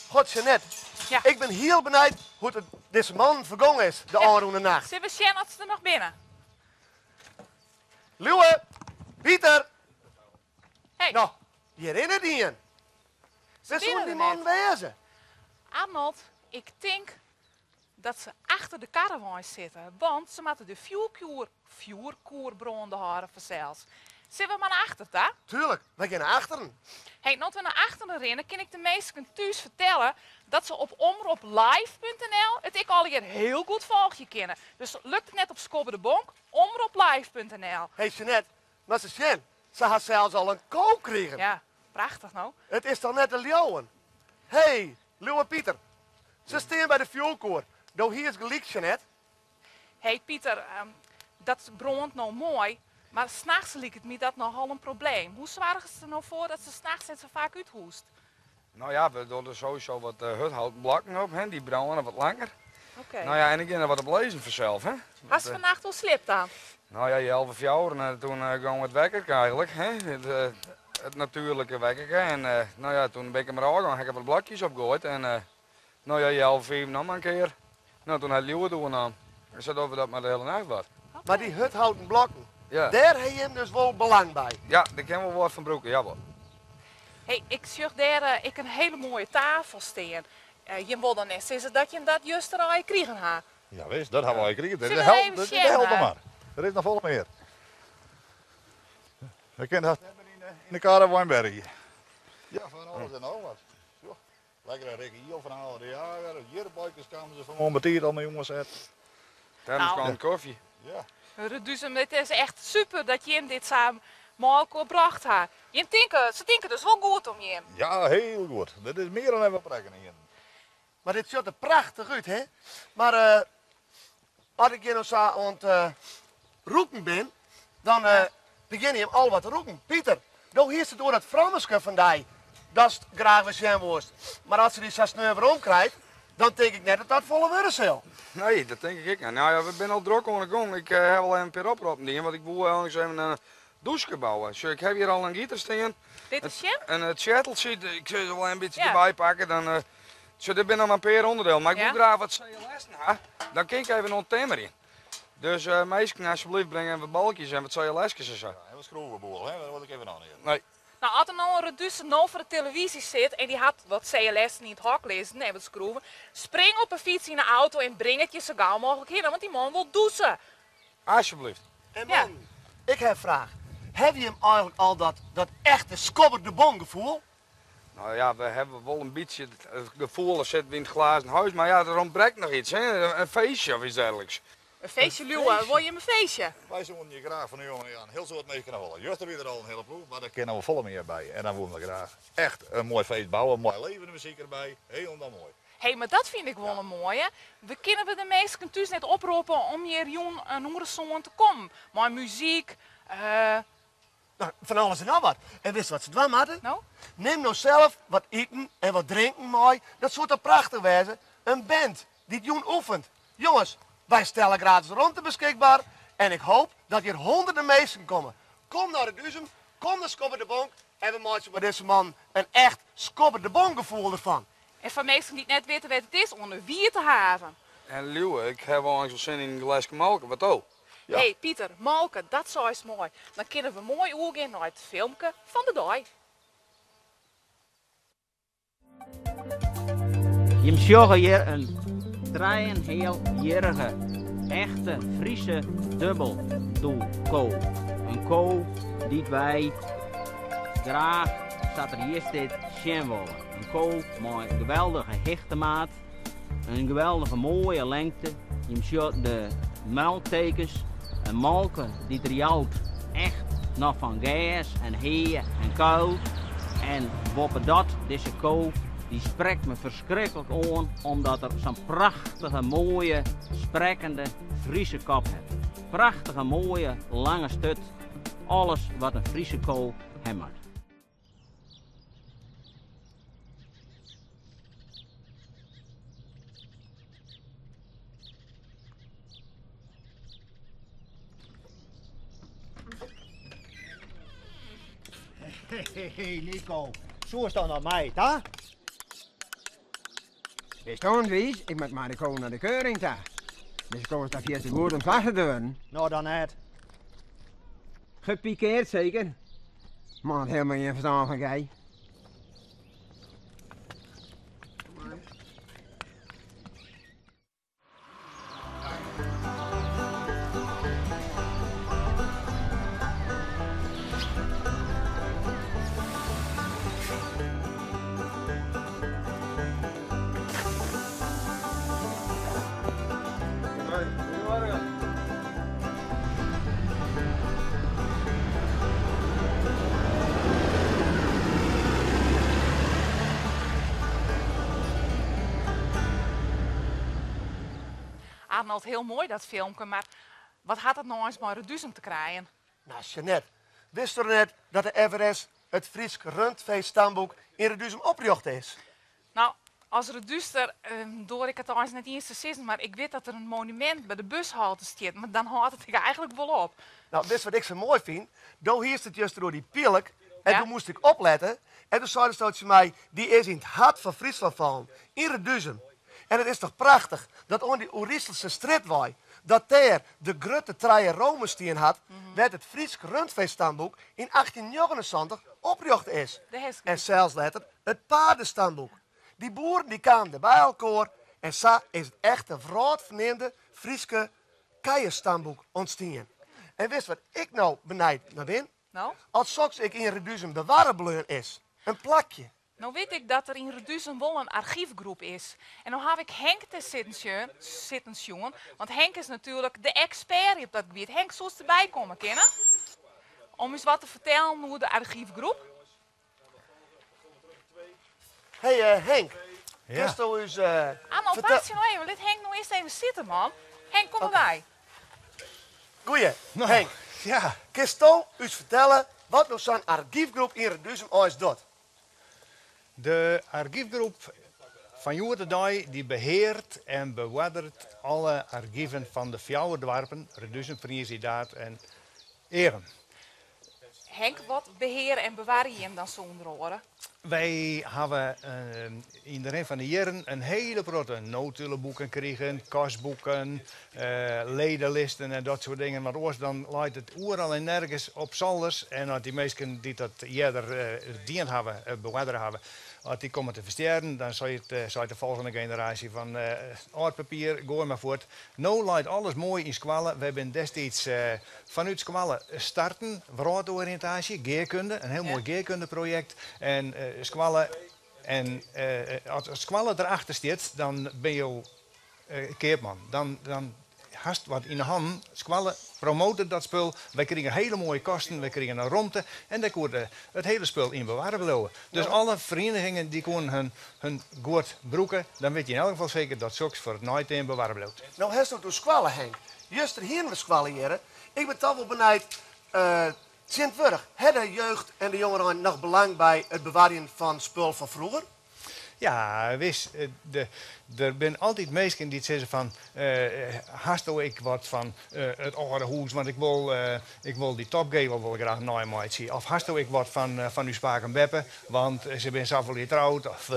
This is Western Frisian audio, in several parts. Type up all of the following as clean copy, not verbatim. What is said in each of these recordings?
God, Jeanette, Ja. ik bin hiel benijd hoe't it dizze mannen fergong is de ôfrûne nacht. Sille we sjen oft se der noch binne? Liuwe, Pieter! Hey. No, hjir rinne ien. Se Wêr binne soene der dy mannen net. wêze? Arnold, ik tink dat se achter de karrewein sitte, want se moatte de fjoerkoer, fjoerkoer brânende hâlde fansels. Sille we mar nei achter ta? Tuurlijk, wy gean nei achteren. Hey, no't we nei achteren rinne, kin ik de minsken thús fertelle dat se op omroplive.nl it ek allegear hiel goed folgje kinne. Dus lukt it net op Skobber de Bonk, omroplive.nl. Hey Jeanette, moatst ris sjen, se ha sels al in ko krigen. Ja, prachtich no. It is toch net te leauwen. Hey, Liuwe Pieter, se stean by de fjoerkoer. Do hiest gelyk, Jeanette. Hey Pieter, dat brânt no moai, mar nachts liket my dat nochal in probleem. Hoe soargest der no foar dat se nachts net sa faak úthoest? No ja, we dogge der sowieso wat hurdhouten blokken op, hè, dy brâne wat langer. Oké. No ja, en ik gean der wat op lizzen fansels, hè. Hast fannacht wol sliept dan? No ja, healwei fjouweren en toen gong it wekkerke eigenlik, hè, it natuerlike wekkerke. En no ja, toen bin ik der mar ôfgong, ha ik wat blokjes opgoaid en no ja, healwei fiven noch mar in kear. No, toen hat Liuwe it oernaam. En sa dogge we dat mar de hiele nacht wat. Mar dy hurdhouten blokken, Ja. dêr ha jim dus wol belang by? Ja, dêr kinne we wol wat fan brûke, jawol. Hey, ik sjoch dêr ek in hiele moaie tafel stean. Jim wol dan net sizze dat jim dat juster allegear krigen ha? Jawis, dat ha we allegear krigen. Sille we even Dit is sjen, de helte hè? mar. Der is noch folle mear. We kinne hast net mear yn de caravan bergje. Ja, fan alles en noch wat. Sjoch, lekkere rikke iel fan Howard de Jager. Jierbeikers kamen se fan betiid al mei oanset. Termoskan kofje. Ja. Reduzum, it is echt super dat jim dit sa mei elkoar brocht ha. Jim tinke, se tinke dus wol goed om jim. Ja, hiel goed. Dit is mear dan we op rekkene hienen. Mar dit sjocht der prachtich út, hè? Mar as ik hjir no sa oan it rûken bin, dan begjinne jim al wat te rûken. Pieter, do hiest it oer dat Frommeske fan dy, datst graach wer sjen woest. Mar as se dy sa sneon werom krijt, dan tink ik net dat dat folle wurde sil. Nee, dat tink ik ek net. Nou ja, we binne al drok oan de gong. Ik ha al even in pear oproppen dien, want ik woe eins even in dûske bouwe. Sjoch, ik ha hjir al in giter stean. Dit is sjen? En it tsjetteltsje, ik sil se wol even in bytsje derby pakke. Dan, sjoch, dit binne noch mar in pear ûnderdelen, mar ik woe graach wat CLS'en ha. Dan kin ik even oan timmerjen. Dus minsken, alsjeblieft, bring even wat balkjes en wat CLS'kes en sa. Ja, en wat skroevenboel, hè? Dat wol ik even oan hearren. Nee. Nou, as der no in Reduser no foar de televyzje sit en dy hat wat CLS'en yn it hok lizzen en wat skroeven, spring op 'e fyts yn 'e auto en bring it hjir sa gau mooglik hinne, want dy man wol dûse. Alsjeblieft. En mannen, ik ha in fraach. Hawwe jim eigenlik al dat, dat echte Skobber de Bonk gefoel? Nou ja, we hawwe wol in bytsje it gefoel as sitte we yn it glazen huis, mar ja, der ûntbrekt noch iets, hè? In feestje of iets dergelijks. In feestje, Liuwe, wol jim in feestje? Wy soenen hjir graach fan de jongen in hiel soad minsken noch wolle. Juster wie der al in hiele ploech, mar der kinne wol folle mear by. En dan woenen we graach echt in moai feest bouwe, mei levende muzyk derby, hielendal moai. Hé, mar dat fyn ik wol in moaie. We kinne we de minsken thús net oproppe om hjir jûn in oere sân te kommen? Mei muzyk, Nou, fan alles en noch wat. En witst wat se dwaan moatte? No? Nim no sels wat iten en wat drinken mei. Dat soe toch prachtich wêze? In band dy't jûn oefent. Jonges, wy stelle gratis romte beskikber en ik hoop dat hjir hûnderten minsken komme. Kom nei Reduzum, kom nei Skobber de Bonk en we meitsje mei dizze mannen in echt Skobber de Bonk gefoel derfan. En foar minsken dy't net witte wêr't it is, oan de Wiertehaven. En Liuwe, ik haw eins wol sin yn in gleske molke, wat do? Hé Pieter, molke, dat seist moai. Dan kinne we moai oergean nei it filmke fan de dei. Jim sjogge hjir in trijenhealjierrige echte Friese dubbeldoelko. In ko dy't wy graach sa't er hjir stiet sjen wolle. In ko mei geweldige hichtemaat, in geweldige moaie lengte. Jim sjogge de melktekens, in molke dy't er jout echt noch fan gers en hea en kuil. En boppedat, dizze ko dy sprekt me ferskriklik oan omdat er sa'n prachtige moaie sprekkende Friese kop hat. Prachtige moaie lange sturt, alles wat in Friese ko ha moat. Hey Nico, soest dan noch mei, ta? Bist oanwiis, ik moat mei de ko nei de keuring ta. Dizze ko is ta fierste goed om slachte te wurden. No dan net. Gepikeerd zeker? Man hat helemaal gjin ferstân fan kij. Arnold, hiel moai dat filmke, mar wat hat dat no eins mei Reduzum te krijen? No, Jeanette, witsto net dat de FRS it Frysk Rundfeestamboek yn Reduzum oprjochte is? No, as Redúster doar ik it eins net iens te sizzen, mar ik wit dat der in monumint by de bushalte stiet, mar dan hâldt it ek eigentlik wol op. No, witst wat ik sa moai fyn? Do hiest it juster oer dy pylk en doe moast ik oplette en doe seidesto tsjin my, dy is yn it hart fan Fryslân fallen, yn Reduzum. En it is toch prachtich dat oan dy Oeriselse strjitwei, dat dêr de grutte trije Romen stien hat, wêr't it Frysk Rundfeestamboek yn 1879 oprjochte is. En sels letter it Paardestamboek. Dy boeren dy kamen dêr by elkoar en sa is it echte wrâldferneamde Fryske Kijestamboek ûntstien. En witst wat ik no benijd nei bin? No? As soks ek yn Reduzum bewarre bleaun is. In plakje. No wit ik dat der yn Reduzum wol in argyfgroep is. En no haw ik Henk te sitten sitten sjoen, want Henk is natuerlik de ekspert op dat gebiet. Henk, soest derby komme kinne om ús wat te fertellen oer de argyfgroep? Hey eh, Henk, kinsto ús uh, Arnold, wachtsje no even. Lit Henk no earst even sitte, man. Henk, kom derby. Goeie, No, Henk. ja. Kinsto ús fertelle wat no sa'n argyfgroep yn Reduzum eins docht? De argyfgroep fan hjoed-de-dei dy beheart en beoarderet alle argiven fan de fjouwer doarpen, Reduzum, Friens, Idaard en Eagum. Henk, wat beheare en bewarje jim dan sûnder oare? Wy hawwe yn de rin fan de jierren in hiele protte notuleboeken krigen, kasboeken, ledelisten en dat soart dingen. Want oars dan leit it oeral en nergens op solders. En as dy minsken dy't dat earder dien hawwe, beoardere hawwe, as dy komme te ferstjerren, dan seit de folgjende generaasje fan âld papier, goai mar fuort. No leit alles moai yn skoalle. Wy binne destiids fanút skoalle starten, wrâldoriïntaasje, geakunde, in hiel moai geakundeprojekt. En skoalle, en as skoalle derachter stiet, dan binne jo keapman. Dan, dan hast wat yn 'e hannen. Skoalle promotet dat spul. Wy krigen hiele moaie kasten, wy krigen in romte en dêr koe it hiele spul yn bewarre bliuwe. Dus alle ferienigingen dy koenen hun, hun guod brûke. Dan wit je yn elk gefal seker dat soks foar it neiteam bewarre bliuwt. No hast it oer skoalle, Henk. Juster hienen we skoalle hjirre. Ik bin toch wol benijd, tsjintwurdich, ha de jeugd en de jongerein noch belang by it bewarjen fan spul fan froeger? Ja, wis. Der binne altyd minsken dy't sizze fan, hasto ek wat fan it âlde hûs, want ik wol, ik wol dy topgevel wol graach neimeitsje. Of hasto ek wat fan ús pake en beppe, want se binne safolle jier troud, of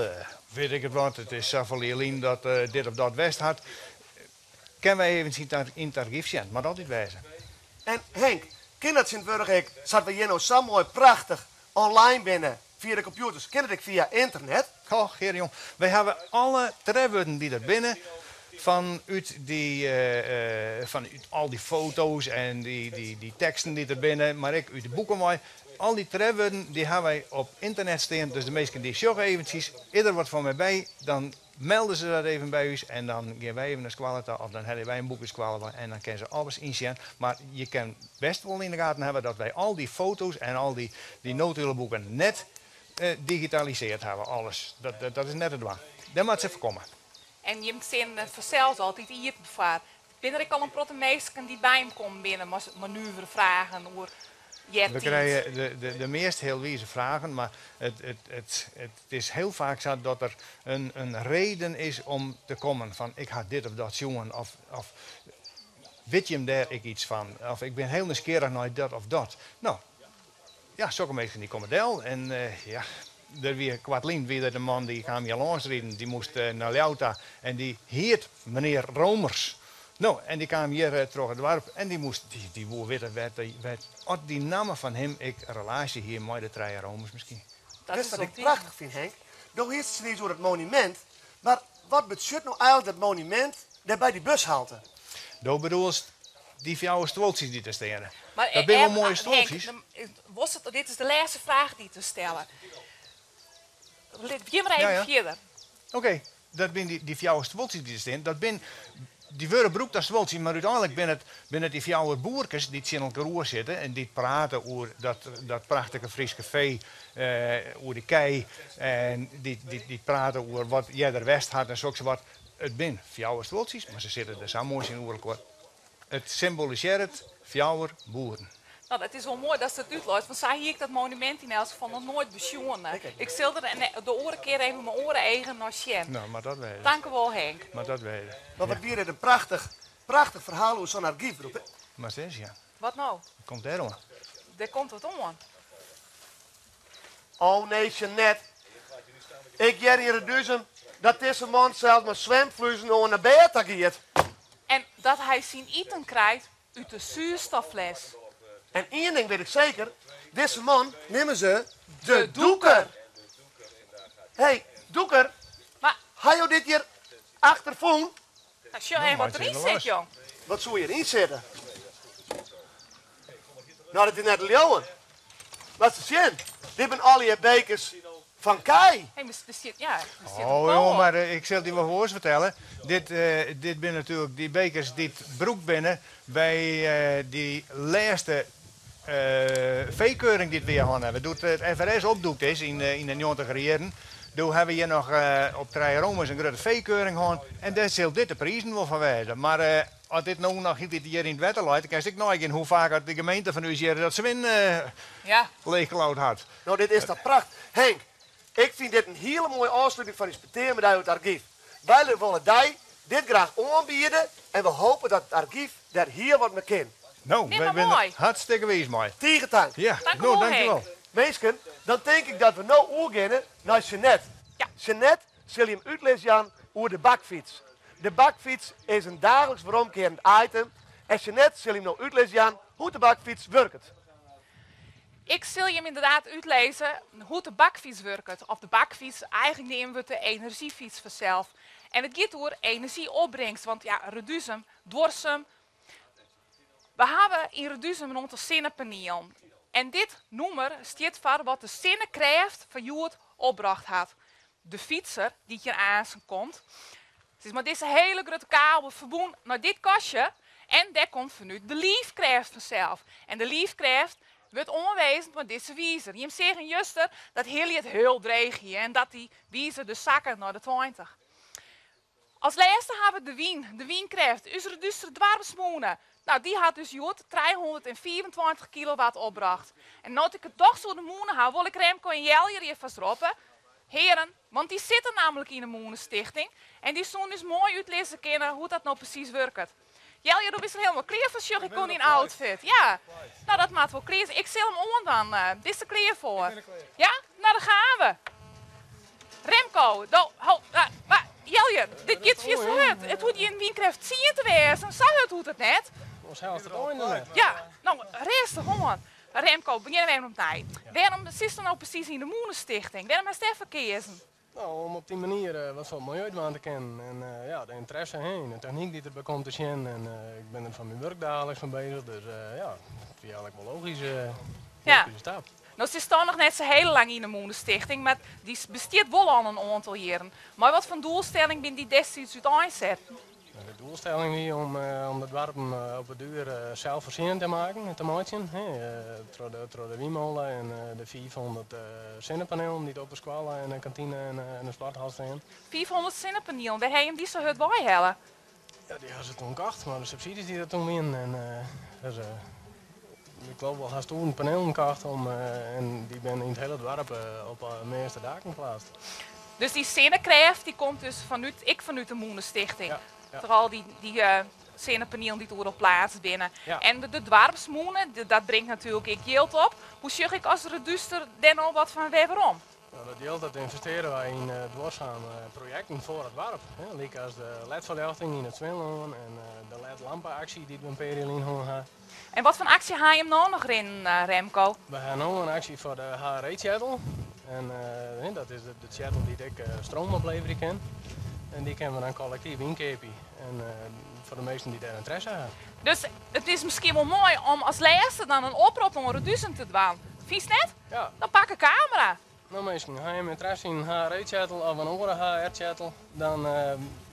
wit ik it wat, it is safolle jier lyn dat dit of dat west hat. Kinne wy even yn it argyf sjen, moat altyd wêze. En Henk, kin dat tsjintwurdich ek, sa't we hjir no sa moai prachtich online binne fia de kompjûters, kin it ek fia ynternet? Och, hear jong, wy hawwe alle trefwurden dy't der binne fanút dy, fanút al dy foto's en dy teksten dy't der binne, mar ek út de boeken wei. Al dy trefwurden dy hawwe wy op ynternet stean, dus de minsken dy sjogge eventsjes, is der wat foar my by, dan Melde se dat even by ús en dan gean wy even nei skoalle ta of dan helje wy in boek út skoalle wei en dan kinne se alles ynsjen. Mar je kin bêst wol yn de gaten hawwe dat wy al dy foto's en al dy notuleboeken net digitaliseard hawwe. Alles. Dat is net te dwaan. Dêr moat se foar komme. En jim stean fansels altyd iepen foar. Binne der ek al in protte minsken dy't by jim kommen binne mei nuvere fragen oer We krije de meast hiel wize fragen, mar it is hiel faak sa dat der in reden is om te kommen fan ik ha dit of dat sjoen of wit jim dêr ek iets fan of ik bin hiel nijsgjirrich nei dat of dat. No, ja, sokke minsken dy komme del en ja. Der wie koartlyn wie der in man dy kaam hjir lâns riden, dy moast nei Ljouwert ta en dy hiet menear Romers. No, en dy kaam hjir troch it doarp en dy moast, dy woe witte wêr't wêr't oft dy namme fan him ek relaasje hie mei de trije Romers miskien. Dat Witst is wat ik wol prachtich fyn, Henk? Do hiest it niis oer it monumint, mar wat betsjut no eigentlik dat monumint dêr by dy bushalte? Do bedoelst dy fjouwer stuoltsjes dy't der steane. Mar Dat binne wol moaie Henk, stuoltsjes. wolst it, dit is de lêste fraach dy't te stellen. Lit, gean mar Ja, even ja. fierder. Oké, dat binne dy fjouwer stuoltsjes dy't der steane. Dat bin, dy wurde brûkt as stuoltsjes, mar úteinlik binne it, binne it dy fjouwer boerkes dy't tsjin elkoar oer sitte en dy't prate oer dat, dat prachtige Fryske fee, oer de kij en dy't, dy't, dy't prate oer wat earder west hat en soksawat. It binne fjouwer stuoltsjes, mar se sitte der sa moai tsjinoer elkoar. It symbolisearret fjouwer boeren. No, dat is wol moai datst it útleist, want sa hie ik dat monumint yn elts gefal noch noait besjoen. Ik sil der de oare kear even mei oare eagen nei sjen. No, moat dat wêze. Tankewol, Henk. Moat dat wêze. Mar wat wie dit in prachtich, prachtich ferhaal oer sa'n argyfgroep, hè? Moatst ris, ja. Wat no? Wat komt dêr oan? Der komt wat oan. Oh nee, Jeanette. Ik hear yn Reduzum dat dizze man sels mei swimfluezen oan nei bêd ta giet. En dat hy syn iten krijt út de soerstoffles. En ien ding wit ik seker, dizze man nimme se de Dûker. Hey, Dûker, Mar ha jo dit hjir achterfûn? Nou, sjoch even wat deryn sit, jong. Wat soe hjiryn sitte? No, dat is net te leauwen. Moatst ris sjen, dit binne allegear bekers fan kij. Hey, mar der sit, ja, der sit in Oh, ko jong, op. mar ik sil dy wol oars fertelle. Dit, dit binne natuerlik dy bekers dy't brûkt binne by dy lêste feekeuring dy't we hjir hân hawwe. Doe't it FRS opdûkt is yn de njoggentiger jierren, doe hawwe we hjir noch op Trije Romers in grutte feekeuring hân en dêr sil dit de prizen wol fan wêze. Mar as dit no noch hieltyd hjir yn it wetter leit, dan kinst ek neigean hoe faak at de gemeente fan ús hjir dat swin leechklaud hat. No, dit is toch prachtich. Henk, ik fyn dit in hiele moaie ôfsluting fan ús petear mei dy oer it argyf. Wy wolle dy dit graach oanbiede en we hoopje dat it argyf dêr hiel wat mei kin. No, Nim wy mar binne mei. der hartstikke wiis mei. Tige tank. Ja, Dank u no, wol, dankjewol. Henk. Minsken, dan tink ik dat we no oergeane nei Jeanette. Ja. Jeanette sil jim útlis jaan oer de bakfyts. De bakfyts is in daagliks weromkearend item en Jeanette sil jim no útlis jaan hoe't de bakfyts wurket. Ik sil jim ynderdaad útlizze hoe't de bakfyts wurket. Of de bakfyts, eigentlik neame we it de enerzjyfyts fansels. En it giet oer enerzjyopbringst, want ja, Reduzum, duorsum. We hawwe yn Reduzum in oantal sinnepanielen. En dit nûmer stiet foar wat de sinnekrêft fan hjoed opbrocht hat. De fytser dy't hjir aansen komt, it is mei dizze hiele grutte kabel ferbûn nei dit kastje en dêr komt fanút de liifkrêft fansels. En de liifkrêft wurdt oanwezen mei dizze wizer. Jim seagen juster dat Hilly it hiel dreech hie en dat dy wizer dus sakke nei de 20. As lêste hawwe we de wyn, de wynkrêft, ús Redúster doarpsmûne. No, dy hat dus hjoed 325 kilowatt opbrocht. En no't ik it dochs oer de mûne ha, wol ik Remco en Jeljer hjir fêst roppe. Hearen, want dy sitte nammentlik yn de mûnestichting en dy soene ús moai útlizze kinne hoe't dat no presys wurket. Jeljer, do bist der hielendal klear foar, sjoch ik oan dyn outfit. Ja, no dat moat wol klear. Ik sil him oandwaan. Bist der klear foar? Ja? No, dan gean we. Remco, do, ho, mar Jeljer, dit giet fierste hurd. It hoecht gjin wynkrêft tsien te wêzen, sa hurd hoecht it net. Oars hellest it ein der net. Ja, no, rêstich oan. Remco, begjinne we even opnij. Wêrom sitsto no presys yn de Mûnestichting? Wêrom hast dêrfoar keazen? No, om op dy manier wat foar it miljeu dwaan te kinnen. En ja, de ynteresse hè, yn de technyk dy't derby komt te sjen. En ik bin der foar myn wurk daliks fan bezich, dus ja, it wie eigentlik wol logysk, logyske stap. No sitsto noch net sa hiel lang yn de Mûnestichting, mar dy bestiet wol al in oantal jierren. Mei wat foar doelstelling binne dy destiids úteinsetten? De doelstelling wie om de doarpen op 'e duer selsfoarsjennend te maken, te meitsjen, troch de wynmole en de 500 sinnepanielen dy't op de skoalle en de kantine en de sporthal stean. 500 sinnepanielen, wêr ha jim dy sa hurd weihelle? Ja, dy ha se toen kocht mei de subsydzjes dy't der toen wienen. En dus, ik geloof wol hast 1000 panelen kocht om, en dy binne yn it hiele doarp op de measte daken pleatst. Dus dy sinnekrêft dy komt dus fanút, ek fanút de Mûnestichting. Ja, ja. Troch al dy sinnepanielen dy't oeral pleatst binne. Ja. En de doarpsmûne, dat bringt natuerlik ek jild op. Hoe sjoch ik as Redúster dêr no wat fan wer werom? Nou, dat jild dat ynvestearje wy yn duorsame projekten foar it doarp. Lykas de ledferljochting yn it Swinlân en de ledlampe-aksje dy't we in pear jier lyn hân ha. En wat foar aksje ha jim no noch rinnen, Remco? We ha no in aksje foar de HRE-tsjettel. En dat is de tsjettel dy't ek stroom opleverje kin. En dy kinne we dan kollektyf ynkeapje. En foar de minsken dy't dêr ynteresse ha. Dus it is miskien wol moai om as lêste dan in oprop oan Reduzum te dwaan. Fynst net? Ja. Dan pak de kamera. No minsken, ha jim ynteresse yn in HRE-tsjettel of in oare HR-tsjettel, dan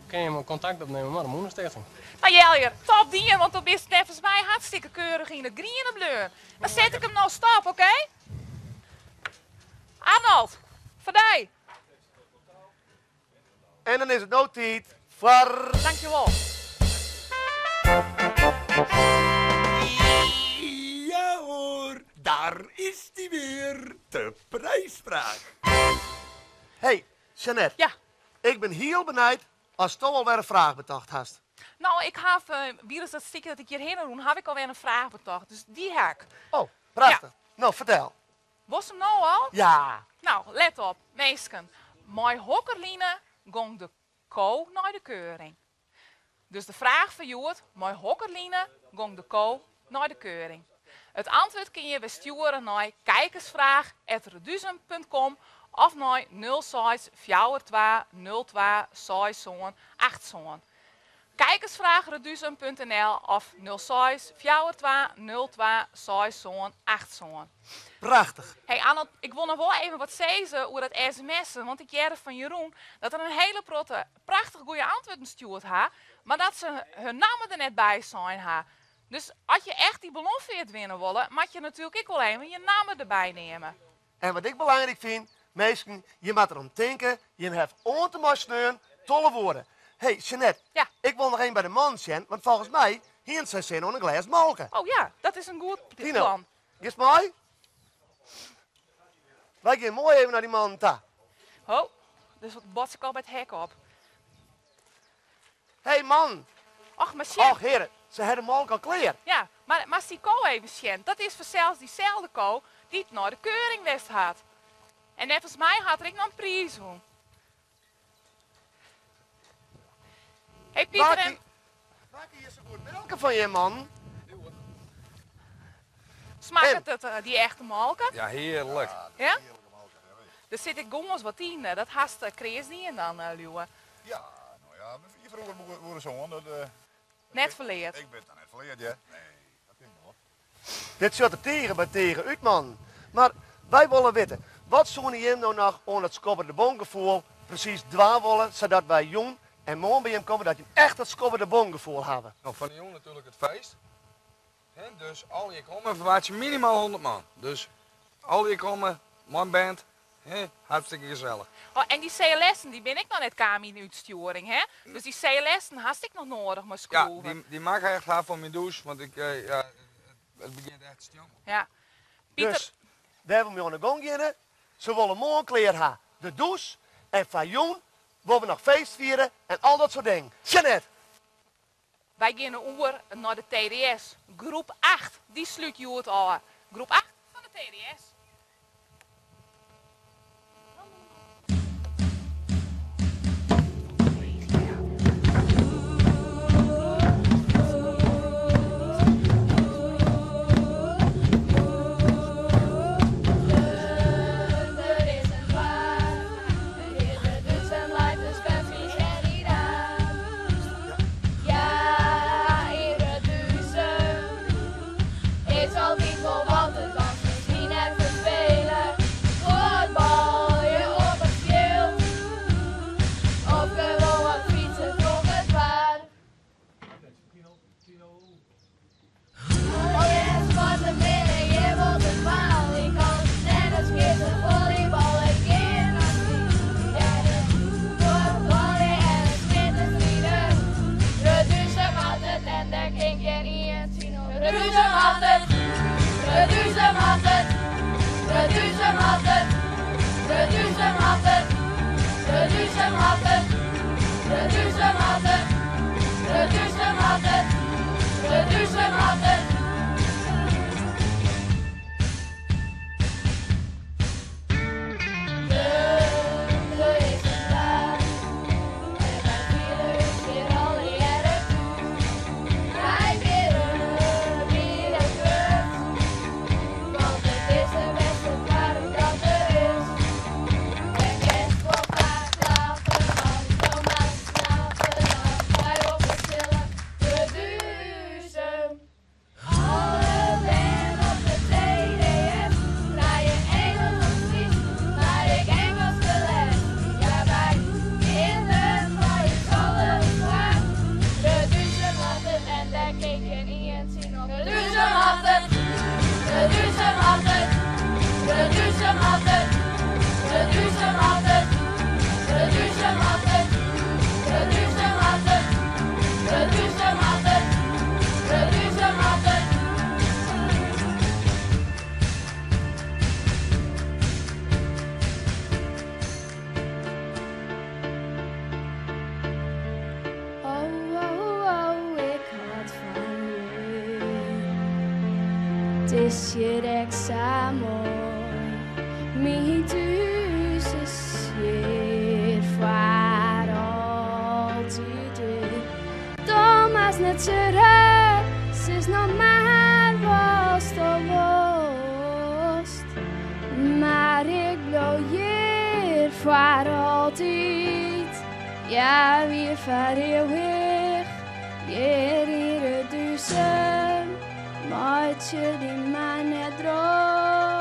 kinne jim kontakt opnimme mei de Mûnestichting. No Jeljer, top dien, want do bist neffens my hartstikke keurich yn it griene bleaun. Dan set ik him no stop, oké? Arnold, foar dy. En dan is it no tiid foar. Dankjewol. Ja hoor, daar is die weer, de prijsvraag. Hey, Jeanette. Ja. Ik bin hiel benijd ast do alwer in fraach betocht hast. No, ik haw, wilens dat stikje dat ik hjirhinne rûn, haw ik alwer in fraach betocht. Dus dy ha ik. Oh, prachtich. No, fertel. Wolst him no al? Ja. No, let op, minsken. Mei hokker line gong de ko nei de keuring? Dus de fraach foar hjoed, mei hokker line gong de ko nei de keuring? It antwurd kin je wer stjoere nei kijkersvraag@reduzum.com of nei 06 42 02 67 87. Kijkersvraagreduzum.nl of 06 42 02 67 87. Prachtich. Hey Arnold, ik wol noch wol even wat sizze oer dat sms'en, want ik hearde fan Jeroen dat der in hele protte prachtich goede antwurden stjoerd ha, mar dat se hun namme der net by sein ha. Dus as je echt dy ballonfeart winne wolle, moat je natuerlik ek wol even je namme derby neame. En wat ik belangryk fyn, minsken, je moatte derom tinke, jim hawwe oant en mei sneon 12 oere. Hey, Jeanette, Ja. ik wol noch even by de mannen sjen, want folgens my hienen sy sin oan in glês molke. Oh ja, dat is in goed Tino, plan. giest mei? Wy gean moai even nei dy mannen ta. Ho, dus wat bots ik al by it hek op. Hey man. Och, mar sjen. Och heare, se ha de molke al klear. Ja, mar moatst dy ko even sjen. Dat is fansels dyselde ko dy't nei de keuring west hat. En neffens my hat er ek noch in priis wûn. Hey Pieter en... Wa kin hjir sa goed melke fan jim mannen? Smakket it dy echte molke? Ja, hearlik. Ja? Der sit ek gâns wat yn, dat hast kreas dien dan, Liuwe. Ja, no ja, je vroeger boerenzoon, dat... Net ferleard. Ik bin it net ferleard, ja. Nee, dat kin wol. Dit sjocht der tige by tige út, mannen. Mar wy wolle witte, wat soene jim no noch oan it Skobber de Bonk gefoel presys dwaan wolle, sadat wy jûn en moarn by jim komme dat jim echt dat Skobber de Bonk gefoel hawwe? No, fan de jûn natuerlik it feest. Dus allegear komme, ferwachtsje minimaal 100 man. Dus allegear komme, mei in band, hartstikke gesellich. Oh, en dy CLS'en dy binne ek noch net kaam yn de útstjoering, hè? Dus dy CLS'en hast ek noch noadich mei Ja, skroeven. dy moat ik echt ha foar myn dûs, want ik, ja, it begjint echt te stjonken. Ja. Pieter. Dus, wêr we mei oan de gong geane, se wolle moarn klear ha, de dûs, en foar jûn wolle we noch feest fiere en al dat soart dingen. Jeanette! Wy geane oer nei de TDS. Groep 8, dy slút hjoed ôf. Groep 8 fan de TDS. Ja, in Reduzum is altyd wol wat te dwaan. is hjir ek sa moai. Myn thús is hjir foar altyd hjir. Do moatst net seure, sis no mar watsto wolst. Mar ik bliuw hjir foar altyd. Ja, wier foar ieuwich. Hjir yn Reduzum. Meitsje dy mar net drok.